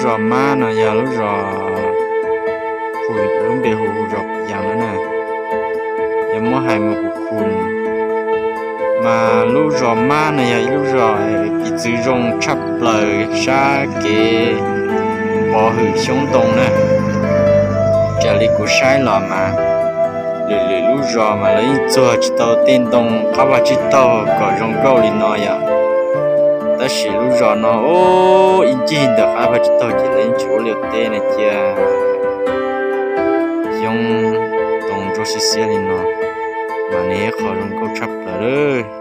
Zos Mab no yog lub zos, lub npe hu zos Yas no na, yog muab hais mus kuv khu, mas lub zos Mab no yog ib lub zos piv txwv zoo tshaj plaws sab kev pov hwm xyoob ntoo na. Raws li kuv saib los mas lwm lwm lub zos mas lawv yeej txuag tsis tau tej ntoo qab vaj tsib taug kom zoo nkauj li no yom. Tab sis lub zos no ib ncig ntawm qab vaj tsib taug ces lawv yeej tsis ua liaj teb na, cia xyoob ntoo ntsuab xiab xiab li no, mas nws yog qhov zoo nkauj tshaj plaws lawm.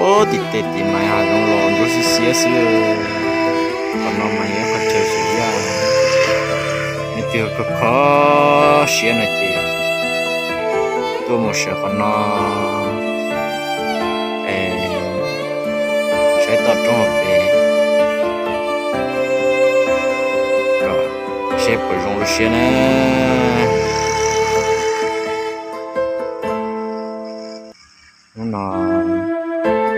Puag tim tej tim mas hav zoov los ntsuab xiab xiab xwb. Qhov no mas yog qhov chaw xyem yaj, nej twg kho kho siab no ces tuaj mus sawv qhov no es saib toj roob hauv pes kom seb puas zoo lub siab na. Hnub no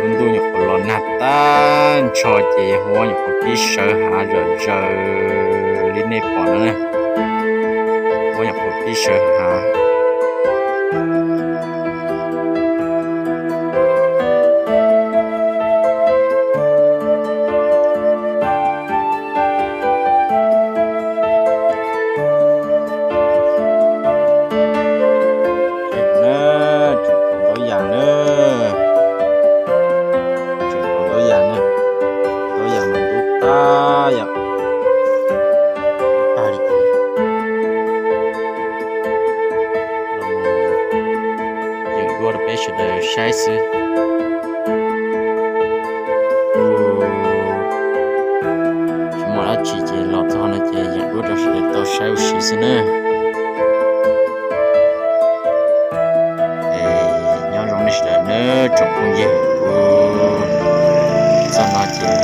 lub ntuj nyuam qhuav los nag tag nrho ces huab nyuam qhuav pib sawv hav zom zaws li nej pom no na. Huab nyuam qhuav pib sawv hav. Tseem ntau yam na, tseem ntau yam na, ntau yam mas ntub tag yom. Tag li ces los yeem duab rau peb sawv daws saib xwb. Tsis muaj dab tsi ces los txog no ces yeem duab rau sawv daws tau saib ua si xwb nawb. Es nyob zoo nej sawv daws nawb tsoom phooj ywg, kuv txog no ces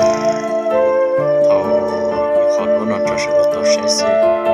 thau qhov duab no rau sawv daws tau saib xwb.